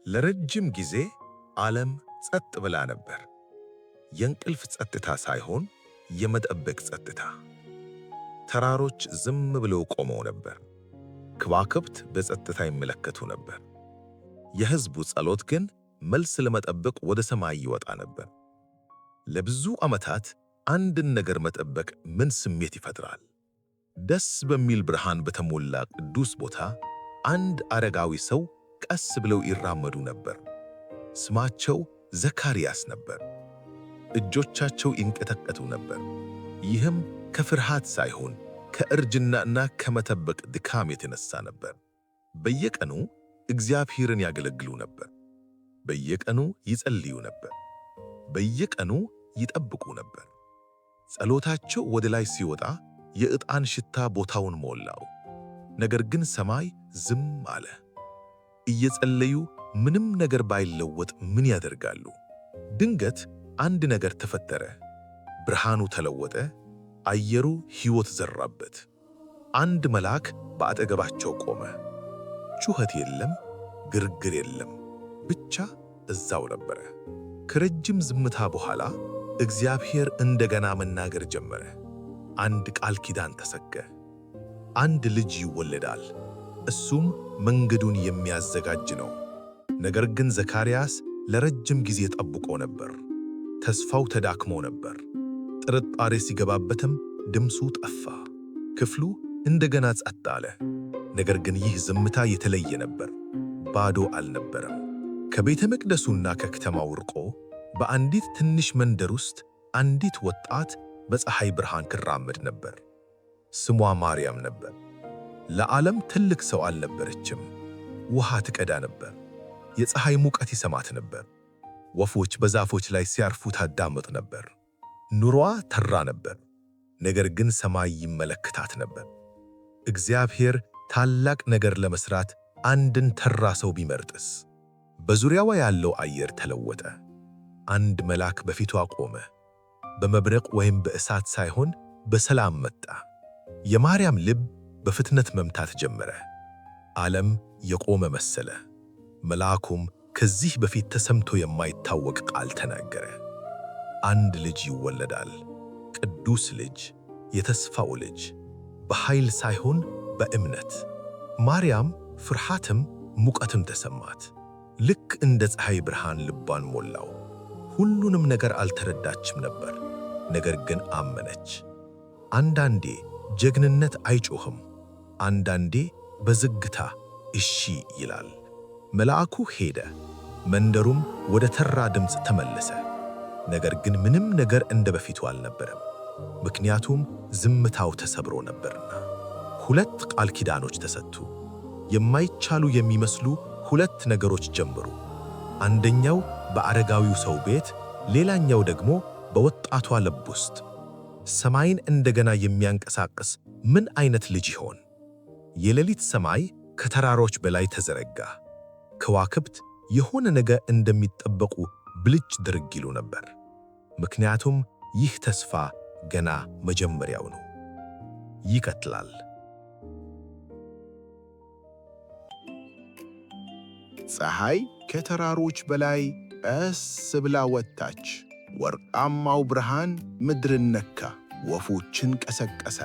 ለረጅም ጊዜ ዓለም ጸጥ ብላ ነበር። የእንቅልፍ ጸጥታ ሳይሆን የመጠበቅ ጸጥታ። ተራሮች ዝም ብለው ቆመው ነበር። ከዋክብት በጸጥታ ይመለከቱ ነበር። የሕዝቡ ጸሎት ግን መልስ ለመጠበቅ ወደ ሰማይ ይወጣ ነበር። ለብዙ ዓመታት አንድን ነገር መጠበቅ ምን ስሜት ይፈጥራል? ደስ በሚል ብርሃን በተሞላ ቅዱስ ቦታ አንድ አረጋዊ ሰው ቀስ ብለው ይራመዱ ነበር። ስማቸው ዘካርያስ ነበር። እጆቻቸው ይንቀጠቀጡ ነበር። ይህም ከፍርሃት ሳይሆን ከእርጅናና ከመጠበቅ ድካም የተነሳ ነበር። በየቀኑ እግዚአብሔርን ያገለግሉ ነበር። በየቀኑ ይጸልዩ ነበር። በየቀኑ ይጠብቁ ነበር። ጸሎታቸው ወደ ላይ ሲወጣ የዕጣን ሽታ ቦታውን ሞላው። ነገር ግን ሰማይ ዝም አለ። እየጸለዩ ምንም ነገር ባይለወጥ ምን ያደርጋሉ? ድንገት አንድ ነገር ተፈጠረ። ብርሃኑ ተለወጠ፣ አየሩ ሕይወት ዘራበት። አንድ መልአክ በአጠገባቸው ቆመ። ጩኸት የለም፣ ግርግር የለም፣ ብቻ እዛው ነበረ። ከረጅም ዝምታ በኋላ እግዚአብሔር እንደገና መናገር ጀመረ። አንድ ቃል ኪዳን ተሰከ። አንድ ልጅ ይወለዳል፣ እሱም መንገዱን የሚያዘጋጅ ነው። ነገር ግን ዘካርያስ ለረጅም ጊዜ ጠብቆ ነበር። ተስፋው ተዳክሞ ነበር። ጥርጣሬ ሲገባበትም ድምፁ ጠፋ። ክፍሉ እንደገና ጸጥ አለ። ነገር ግን ይህ ዝምታ የተለየ ነበር፣ ባዶ አልነበረም። ከቤተ መቅደሱና ከከተማው ርቆ በአንዲት ትንሽ መንደር ውስጥ አንዲት ወጣት በፀሐይ ብርሃን ትራመድ ነበር። ስሟ ማርያም ነበር። ለዓለም ትልቅ ሰው አልነበረችም። ውሃ ትቀዳ ነበር። የፀሐይ ሙቀት ይሰማት ነበር። ወፎች በዛፎች ላይ ሲያርፉ ታዳምጥ ነበር። ኑሮዋ ተራ ነበር፣ ነገር ግን ሰማይ ይመለከታት ነበር። እግዚአብሔር ታላቅ ነገር ለመስራት አንድን ተራ ሰው ቢመርጥስ? በዙሪያዋ ያለው አየር ተለወጠ። አንድ መልአክ በፊቷ ቆመ። በመብረቅ ወይም በእሳት ሳይሆን በሰላም መጣ። የማርያም ልብ በፍጥነት መምታት ጀመረ። ዓለም የቆመ መሰለ። መልአኩም ከዚህ በፊት ተሰምቶ የማይታወቅ ቃል ተናገረ። አንድ ልጅ ይወለዳል፣ ቅዱስ ልጅ፣ የተስፋው ልጅ፣ በኃይል ሳይሆን በእምነት። ማርያም ፍርሃትም ሙቀትም ተሰማት። ልክ እንደ ፀሐይ ብርሃን ልቧን ሞላው። ሁሉንም ነገር አልተረዳችም ነበር፣ ነገር ግን አመነች። አንዳንዴ ጀግንነት አይጮህም፣ አንዳንዴ በዝግታ እሺ ይላል። መልአኩ ሄደ፣ መንደሩም ወደ ተራ ድምፅ ተመለሰ። ነገር ግን ምንም ነገር እንደ በፊቱ አልነበረም፣ ምክንያቱም ዝምታው ተሰብሮ ነበርና። ሁለት ቃል ኪዳኖች ተሰጡ። የማይቻሉ የሚመስሉ ሁለት ነገሮች ጀመሩ። አንደኛው በአረጋዊው ሰው ቤት፣ ሌላኛው ደግሞ በወጣቷ ልብ ውስጥ። ሰማይን እንደገና የሚያንቀሳቅስ ምን አይነት ልጅ ይሆን? የሌሊት ሰማይ ከተራሮች በላይ ተዘረጋ። ከዋክብት የሆነ ነገር እንደሚጠበቁ ብልጭ ድርግ ይሉ ነበር። ምክንያቱም ይህ ተስፋ ገና መጀመሪያው ነው። ይቀጥላል። ፀሐይ ከተራሮች በላይ ቀስ ብላ ወጣች። ወርቃማው ብርሃን ምድርን ነካ፣ ወፎችን ቀሰቀሰ፣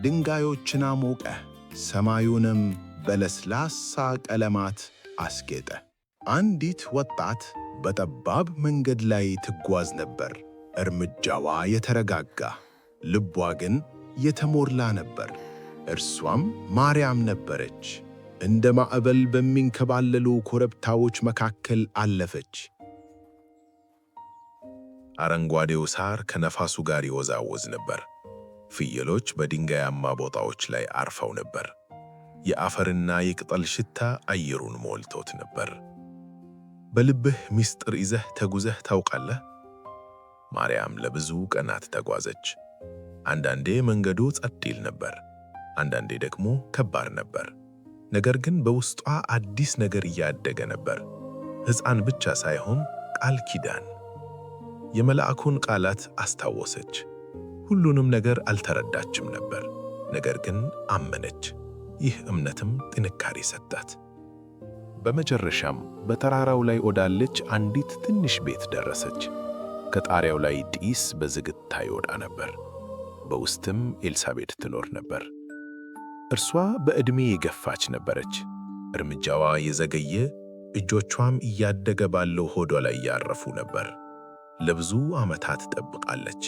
ድንጋዮችን አሞቀ፣ ሰማዩንም በለስላሳ ቀለማት አስጌጠ። አንዲት ወጣት በጠባብ መንገድ ላይ ትጓዝ ነበር። እርምጃዋ የተረጋጋ፣ ልቧ ግን የተሞላ ነበር። እርሷም ማርያም ነበረች። እንደ ማዕበል በሚንከባለሉ ኮረብታዎች መካከል አለፈች። አረንጓዴው ሳር ከነፋሱ ጋር ይወዛወዝ ነበር። ፍየሎች በድንጋያማ ቦታዎች ላይ አርፈው ነበር። የአፈርና የቅጠል ሽታ አየሩን ሞልቶት ነበር። በልብህ ምስጢር ይዘህ ተጉዘህ ታውቃለህ? ማርያም ለብዙ ቀናት ተጓዘች። አንዳንዴ መንገዱ ጸጥ ይል ነበር፣ አንዳንዴ ደግሞ ከባድ ነበር። ነገር ግን በውስጧ አዲስ ነገር እያደገ ነበር። ሕፃን ብቻ ሳይሆን ቃል ኪዳን። የመልአኩን ቃላት አስታወሰች። ሁሉንም ነገር አልተረዳችም ነበር፣ ነገር ግን አመነች። ይህ እምነትም ጥንካሬ ሰጣት። በመጨረሻም በተራራው ላይ ወዳለች አንዲት ትንሽ ቤት ደረሰች። ከጣሪያው ላይ ጢስ በዝግታ ይወጣ ነበር። በውስጥም ኤልሳቤጥ ትኖር ነበር። እርሷ በዕድሜ የገፋች ነበረች። እርምጃዋ የዘገየ፣ እጆቿም እያደገ ባለው ሆዷ ላይ ያረፉ ነበር። ለብዙ ዓመታት ጠብቃለች።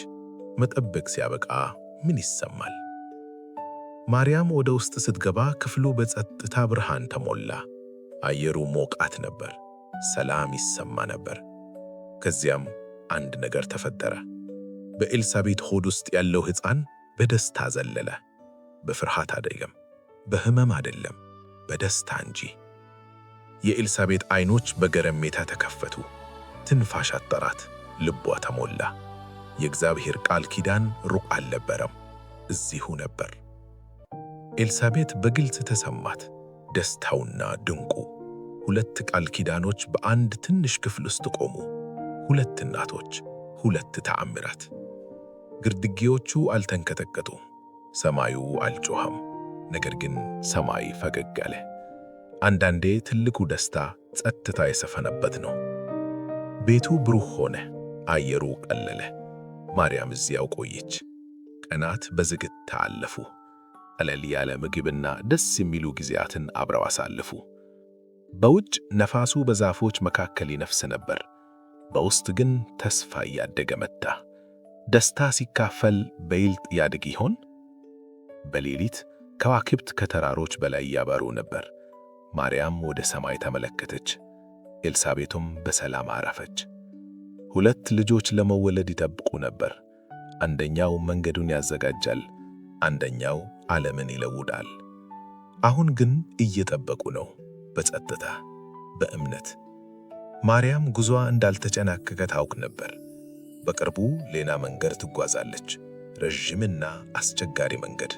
መጠበቅ ሲያበቃ ምን ይሰማል? ማርያም ወደ ውስጥ ስትገባ ክፍሉ በጸጥታ ብርሃን ተሞላ። አየሩ ሞቃት ነበር። ሰላም ይሰማ ነበር። ከዚያም አንድ ነገር ተፈጠረ። በኤልሳቤጥ ሆድ ውስጥ ያለው ሕፃን በደስታ ዘለለ። በፍርሃት አይደለም፣ በሕመም አይደለም፣ በደስታ እንጂ። የኤልሳቤጥ ዓይኖች በገረሜታ ተከፈቱ። ትንፋሽ አጠራት፣ ልቧ ተሞላ። የእግዚአብሔር ቃል ኪዳን ሩቅ አልነበረም፣ እዚሁ ነበር። ኤልሳቤጥ በግልጽ ተሰማት፣ ደስታውና ድንቁ። ሁለት ቃል ኪዳኖች በአንድ ትንሽ ክፍል ውስጥ ቆሙ። ሁለት እናቶች፣ ሁለት ተአምራት። ግርድጌዎቹ አልተንቀጠቀጡም፣ ሰማዩ አልጮኸም። ነገር ግን ሰማይ ፈገግ አለ። አንዳንዴ ትልቁ ደስታ ጸጥታ የሰፈነበት ነው። ቤቱ ብሩህ ሆነ፣ አየሩ ቀለለ። ማርያም እዚያው ቆየች። ቀናት በዝግታ አለፉ። ቀለል ያለ ምግብና ደስ የሚሉ ጊዜያትን አብረው አሳለፉ። በውጭ ነፋሱ በዛፎች መካከል ይነፍስ ነበር። በውስጥ ግን ተስፋ እያደገ መጣ። ደስታ ሲካፈል በይልጥ ያድግ ይሆን? በሌሊት ከዋክብት ከተራሮች በላይ ያበሩ ነበር። ማርያም ወደ ሰማይ ተመለከተች፣ ኤልሳቤጥም በሰላም አረፈች። ሁለት ልጆች ለመወለድ ይጠብቁ ነበር። አንደኛው መንገዱን ያዘጋጃል፣ አንደኛው ዓለምን ይለውጣል። አሁን ግን እየጠበቁ ነው፣ በጸጥታ በእምነት። ማርያም ጉዞዋ እንዳልተጨናቀቀ ታውቅ ነበር። በቅርቡ ሌላ መንገድ ትጓዛለች፣ ረዥምና አስቸጋሪ መንገድ።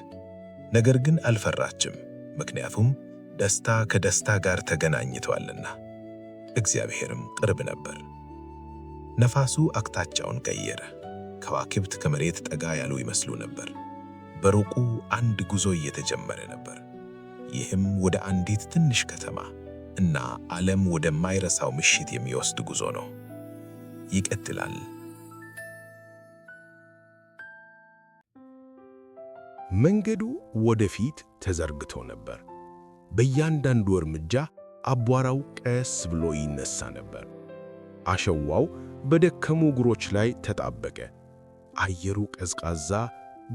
ነገር ግን አልፈራችም፣ ምክንያቱም ደስታ ከደስታ ጋር ተገናኝቷልና። እግዚአብሔርም ቅርብ ነበር። ነፋሱ አቅጣጫውን ቀየረ። ከዋክብት ከመሬት ጠጋ ያሉ ይመስሉ ነበር። በሩቁ አንድ ጉዞ እየተጀመረ ነበር። ይህም ወደ አንዲት ትንሽ ከተማ እና ዓለም ወደማይረሳው ምሽት የሚወስድ ጉዞ ነው። ይቀጥላል። መንገዱ ወደፊት ተዘርግቶ ነበር። በእያንዳንዱ እርምጃ አቧራው ቀስ ብሎ ይነሳ ነበር። አሸዋው በደከሙ እግሮች ላይ ተጣበቀ። አየሩ ቀዝቃዛ፣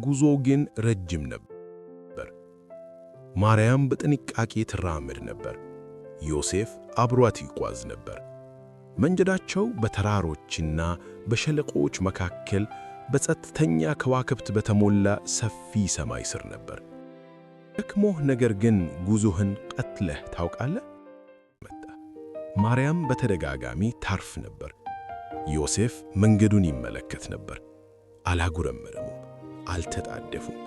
ጉዞው ግን ረጅም ነበር። ማርያም በጥንቃቄ ትራመድ ነበር። ዮሴፍ አብሯት ይጓዝ ነበር። መንገዳቸው በተራሮችና በሸለቆዎች መካከል በጸጥተኛ ከዋክብት በተሞላ ሰፊ ሰማይ ስር ነበር። ደክሞህ ነገር ግን ጉዞህን ቀጥለህ ታውቃለህ? መጣ። ማርያም በተደጋጋሚ ታርፍ ነበር። ዮሴፍ መንገዱን ይመለከት ነበር። አላጉረመረሙም፣ አልተጣደፉም።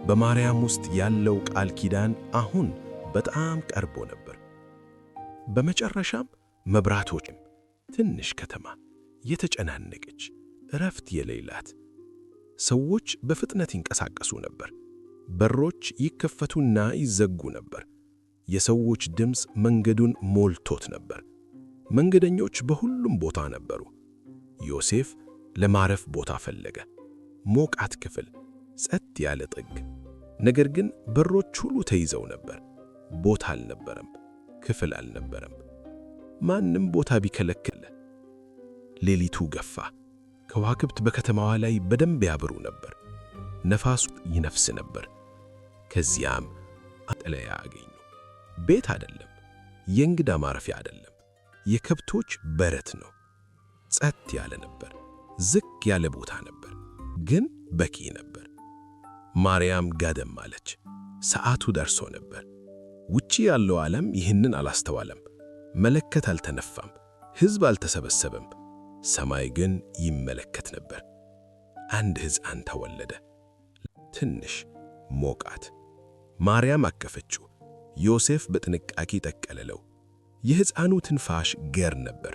በማርያም ውስጥ ያለው ቃል ኪዳን አሁን በጣም ቀርቦ ነበር። በመጨረሻም መብራቶችም ትንሽ ከተማ የተጨናነቀች፣ እረፍት የሌላት። ሰዎች በፍጥነት ይንቀሳቀሱ ነበር። በሮች ይከፈቱና ይዘጉ ነበር። የሰዎች ድምፅ መንገዱን ሞልቶት ነበር። መንገደኞች በሁሉም ቦታ ነበሩ። ዮሴፍ ለማረፍ ቦታ ፈለገ። ሞቃት ክፍል፣ ጸጥ ያለ ጥግ። ነገር ግን በሮች ሁሉ ተይዘው ነበር። ቦታ አልነበረም፣ ክፍል አልነበረም። ማንም ቦታ ቢከለክል። ሌሊቱ ገፋ። ከዋክብት በከተማዋ ላይ በደንብ ያበሩ ነበር። ነፋሱ ይነፍስ ነበር። ከዚያም መጠለያ አገኙ። ቤት አይደለም፣ የእንግዳ ማረፊያ አይደለም፣ የከብቶች በረት ነው። ጸጥ ያለ ነበር፣ ዝቅ ያለ ቦታ ነበር፣ ግን በቂ ነበር። ማርያም ጋደም አለች። ሰዓቱ ደርሶ ነበር። ውጪ ያለው ዓለም ይህንን አላስተዋለም። መለከት አልተነፋም፣ ሕዝብ አልተሰበሰበም። ሰማይ ግን ይመለከት ነበር። አንድ ሕፃን ተወለደ። ትንሽ ሞቃት። ማርያም አቀፈችው። ዮሴፍ በጥንቃቄ ጠቀለለው። የሕፃኑ ትንፋሽ ገር ነበር።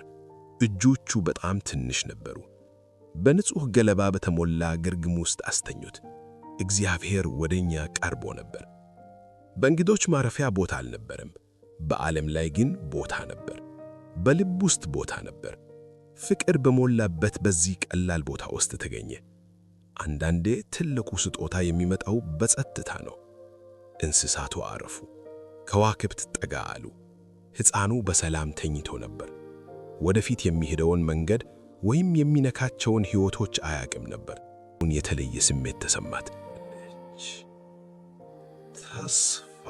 እጆቹ በጣም ትንሽ ነበሩ። በንጹሕ ገለባ በተሞላ ግርግም ውስጥ አስተኙት። እግዚአብሔር ወደኛ ቀርቦ ነበር። በእንግዶች ማረፊያ ቦታ አልነበረም። በዓለም ላይ ግን ቦታ ነበር። በልብ ውስጥ ቦታ ነበር። ፍቅር በሞላበት በዚህ ቀላል ቦታ ውስጥ ተገኘ። አንዳንዴ ትልቁ ስጦታ የሚመጣው በጸጥታ ነው። እንስሳቱ አረፉ። ከዋክብት ጠጋ አሉ። ሕፃኑ በሰላም ተኝቶ ነበር። ወደፊት የሚሄደውን መንገድ ወይም የሚነካቸውን ሕይወቶች አያውቅም ነበር። የተለየ ስሜት ተሰማት። ተስፋ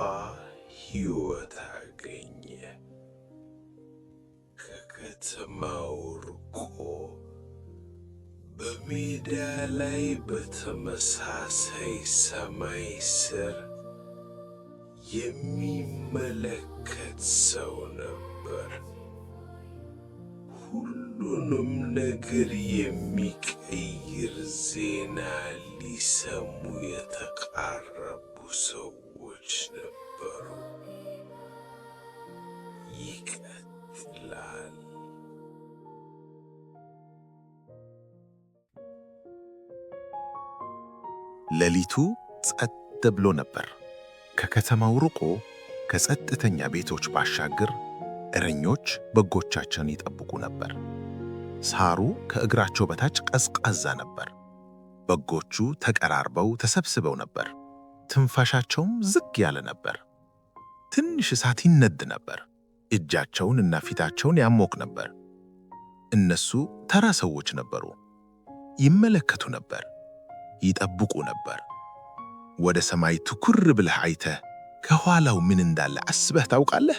ሕይወት አገኘ። ከከተማው ርቆ በሜዳ ላይ በተመሳሳይ ሰማይ ስር የሚመለከት ሰው ነበር። ሁሉንም ነገር የሚቀይር ዜና ሊሰሙ የተቃረቡ ሰዎች ነበሩ። ይቀጥላል። ሌሊቱ ጸጥ ብሎ ነበር። ከከተማው ርቆ ከጸጥተኛ ቤቶች ባሻገር እረኞች በጎቻቸውን ይጠብቁ ነበር። ሳሩ ከእግራቸው በታች ቀዝቃዛ ነበር። በጎቹ ተቀራርበው ተሰብስበው ነበር። ትንፋሻቸውም ዝግ ያለ ነበር። ትንሽ እሳት ይነድ ነበር። እጃቸውን እና ፊታቸውን ያሞቅ ነበር። እነሱ ተራ ሰዎች ነበሩ። ይመለከቱ ነበር፣ ይጠብቁ ነበር። ወደ ሰማይ ትኩር ብለህ አይተህ ከኋላው ምን እንዳለ አስበህ ታውቃለህ?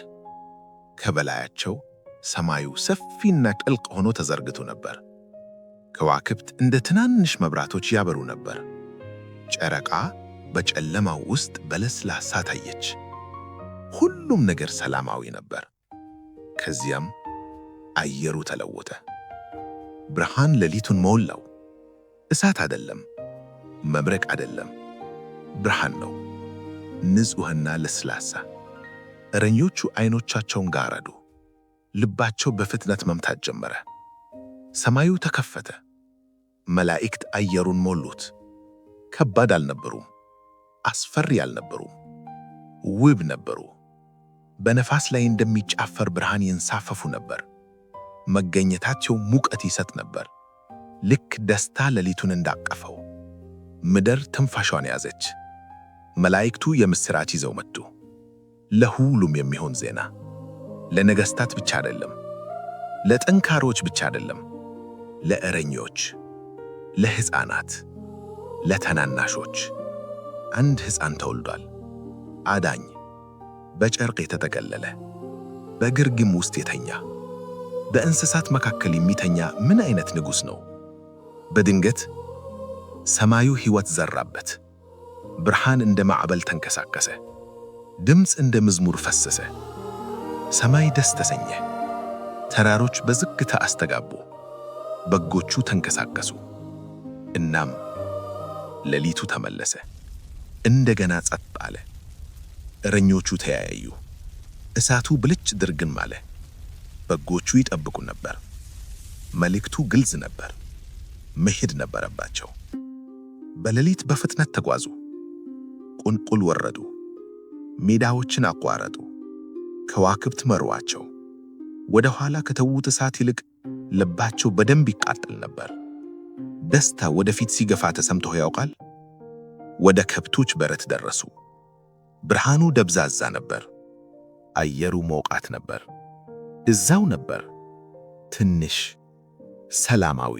ከበላያቸው ሰማዩ ሰፊና ጥልቅ ሆኖ ተዘርግቶ ነበር። ከዋክብት እንደ ትናንሽ መብራቶች ያበሩ ነበር። ጨረቃ በጨለማው ውስጥ በለስላሳ ታየች። ሁሉም ነገር ሰላማዊ ነበር። ከዚያም አየሩ ተለወጠ። ብርሃን ሌሊቱን ሞላው። እሳት አይደለም፣ መብረቅ አይደለም፣ ብርሃን ነው፣ ንጹሕና ለስላሳ። እረኞቹ አይኖቻቸውን ጋረዱ። ልባቸው በፍጥነት መምታት ጀመረ። ሰማዩ ተከፈተ። መላእክት አየሩን ሞሉት። ከባድ አልነበሩም፣ አስፈሪ አልነበሩም፣ ውብ ነበሩ። በነፋስ ላይ እንደሚጫፈር ብርሃን ይንሳፈፉ ነበር። መገኘታቸው ሙቀት ይሰጥ ነበር፣ ልክ ደስታ ሌሊቱን እንዳቀፈው። ምድር ትንፋሿን ያዘች። መላእክቱ የምሥራች ይዘው መጡ። ለሁሉም የሚሆን ዜና። ለነገሥታት ብቻ አይደለም፣ ለጠንካሮች ብቻ አይደለም፣ ለእረኞች፣ ለሕፃናት፣ ለታናናሾች። አንድ ሕፃን ተወልዷል። አዳኝ፣ በጨርቅ የተጠቀለለ፣ በግርግም ውስጥ የተኛ። በእንስሳት መካከል የሚተኛ ምን አይነት ንጉሥ ነው? በድንገት ሰማዩ ሕይወት ዘራበት። ብርሃን እንደ ማዕበል ተንቀሳቀሰ። ድምፅ እንደ መዝሙር ፈሰሰ። ሰማይ ደስ ተሰኘ። ተራሮች በዝግታ አስተጋቡ። በጎቹ ተንቀሳቀሱ። እናም ሌሊቱ ተመለሰ። እንደገና ጸጥ አለ። እረኞቹ ተያዩ። እሳቱ ብልጭ ድርግም አለ። በጎቹ ይጠብቁ ነበር። መልእክቱ ግልጽ ነበር። መሄድ ነበረባቸው። በሌሊት በፍጥነት ተጓዙ። ቁልቁል ወረዱ። ሜዳዎችን አቋረጡ። ከዋክብት መሯቸው። ወደ ኋላ ከተዉት እሳት ይልቅ ልባቸው በደንብ ይቃጠል ነበር። ደስታ ወደፊት ሲገፋ ተሰምቶህ ያውቃል? ወደ ከብቶች በረት ደረሱ። ብርሃኑ ደብዛዛ ነበር። አየሩ ሞቃት ነበር። እዛው ነበር፣ ትንሽ ሰላማዊ።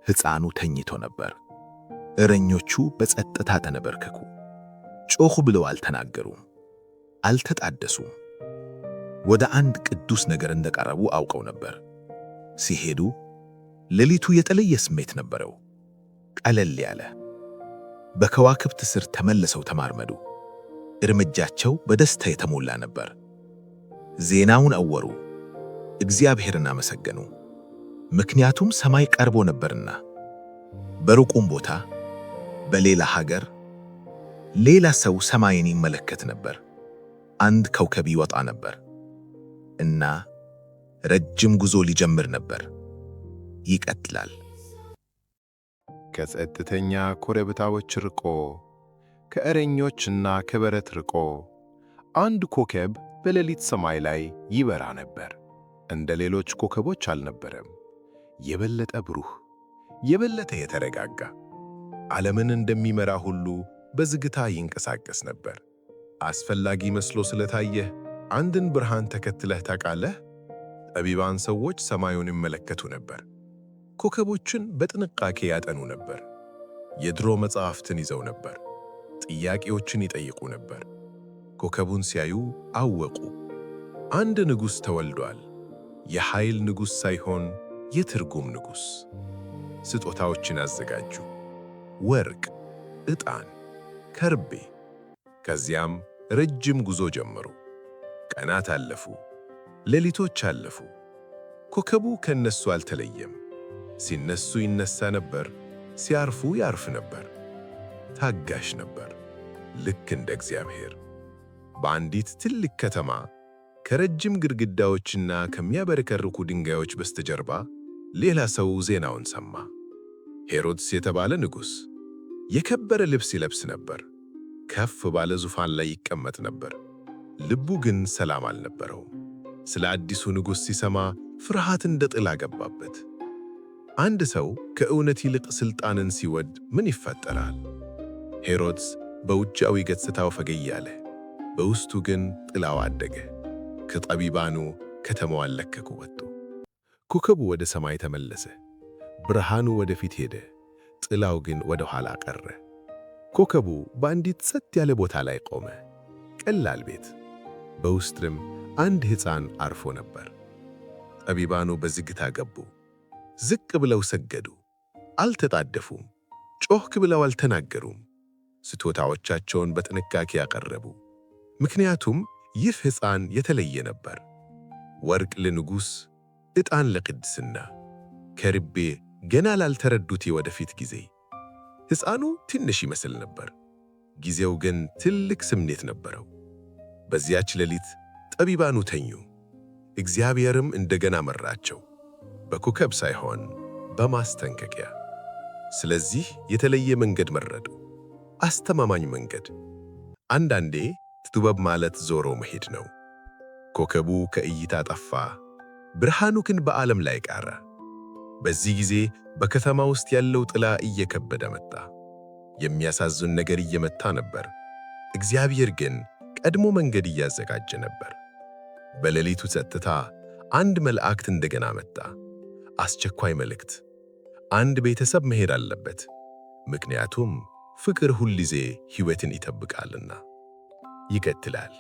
ሕፃኑ ተኝቶ ነበር። እረኞቹ በጸጥታ ተንበረከኩ። ጮኹ ብለው አልተናገሩም፣ አልተጣደሱም። ወደ አንድ ቅዱስ ነገር እንደቀረቡ አውቀው ነበር። ሲሄዱ ሌሊቱ የተለየ ስሜት ነበረው፣ ቀለል ያለ። በከዋክብት ስር ተመልሰው ተማርመዱ። እርምጃቸው በደስታ የተሞላ ነበር። ዜናውን አወሩ፣ እግዚአብሔርን አመሰገኑ፣ ምክንያቱም ሰማይ ቀርቦ ነበርና። በሩቁም ቦታ በሌላ ሀገር ሌላ ሰው ሰማይን ይመለከት ነበር። አንድ ኮከብ ይወጣ ነበር እና ረጅም ጉዞ ሊጀምር ነበር። ይቀጥላል። ከጸጥተኛ ኮረብታዎች ርቆ፣ ከእረኞችና ከበረት ርቆ አንድ ኮከብ በሌሊት ሰማይ ላይ ይበራ ነበር። እንደ ሌሎች ኮከቦች አልነበረም። የበለጠ ብሩህ፣ የበለጠ የተረጋጋ፣ ዓለምን እንደሚመራ ሁሉ በዝግታ ይንቀሳቀስ ነበር። አስፈላጊ መስሎ ስለታየህ አንድን ብርሃን ተከትለህ ታውቃለህ? ጠቢባን ሰዎች ሰማዩን ይመለከቱ ነበር። ኮከቦችን በጥንቃቄ ያጠኑ ነበር። የድሮ መጽሐፍትን ይዘው ነበር። ጥያቄዎችን ይጠይቁ ነበር። ኮከቡን ሲያዩ አወቁ። አንድ ንጉሥ ተወልዷል። የኃይል ንጉሥ ሳይሆን የትርጉም ንጉሥ። ስጦታዎችን አዘጋጁ። ወርቅ፣ ዕጣን፣ ከርቤ። ከዚያም ረጅም ጉዞ ጀመሩ። ቀናት አለፉ፣ ሌሊቶች አለፉ። ኮከቡ ከነሱ አልተለየም። ሲነሱ ይነሳ ነበር፣ ሲያርፉ ያርፍ ነበር። ታጋሽ ነበር፣ ልክ እንደ እግዚአብሔር። በአንዲት ትልቅ ከተማ ከረጅም ግድግዳዎችና ከሚያብረቀርቁ ድንጋዮች በስተጀርባ ሌላ ሰው ዜናውን ሰማ። ሄሮድስ የተባለ ንጉሥ የከበረ ልብስ ይለብስ ነበር። ከፍ ባለ ዙፋን ላይ ይቀመጥ ነበር። ልቡ ግን ሰላም አልነበረውም። ስለ አዲሱ ንጉሥ ሲሰማ ፍርሃት እንደ ጥላ ገባበት። አንድ ሰው ከእውነት ይልቅ ሥልጣንን ሲወድ ምን ይፈጠራል? ሄሮድስ በውጫዊ ገጽታው ፈገግ አለ፣ በውስጡ ግን ጥላው አደገ። ከጠቢባኑ ከተማዋን ለቀቁ ወጡ። ኮከቡ ወደ ሰማይ ተመለሰ። ብርሃኑ ወደፊት ሄደ፣ ጥላው ግን ወደ ኋላ ቀረ። ኮከቡ በአንዲት ጸጥ ያለ ቦታ ላይ ቆመ። ቀላል ቤት፣ በውስጥም አንድ ሕፃን አርፎ ነበር። ጠቢባኑ በዝግታ ገቡ። ዝቅ ብለው ሰገዱ። አልተጣደፉም። ጮክ ብለው አልተናገሩም። ስጦታዎቻቸውን በጥንቃቄ አቀረቡ። ምክንያቱም ይህ ሕፃን የተለየ ነበር። ወርቅ ለንጉሥ፣ ዕጣን ለቅድስና፣ ከርቤ ገና ላልተረዱት የወደፊት ጊዜ። ሕፃኑ ትንሽ ይመስል ነበር፣ ጊዜው ግን ትልቅ ስሜት ነበረው። በዚያች ሌሊት ጠቢባኑ ተኙ፣ እግዚአብሔርም እንደገና መራቸው፣ በኮከብ ሳይሆን በማስጠንቀቂያ። ስለዚህ የተለየ መንገድ መረጡ፣ አስተማማኝ መንገድ። አንዳንዴ ጥበብ ማለት ዞሮ መሄድ ነው። ኮከቡ ከእይታ ጠፋ፣ ብርሃኑ ግን በዓለም ላይ ቀረ። በዚህ ጊዜ በከተማ ውስጥ ያለው ጥላ እየከበደ መጣ። የሚያሳዝን ነገር እየመታ ነበር። እግዚአብሔር ግን ቀድሞ መንገድ እያዘጋጀ ነበር። በሌሊቱ ጸጥታ አንድ መልአክ እንደገና መጣ። አስቸኳይ መልእክት። አንድ ቤተሰብ መሄድ አለበት፣ ምክንያቱም ፍቅር ሁልጊዜ ሕይወትን ይጠብቃልና። ይቀጥላል።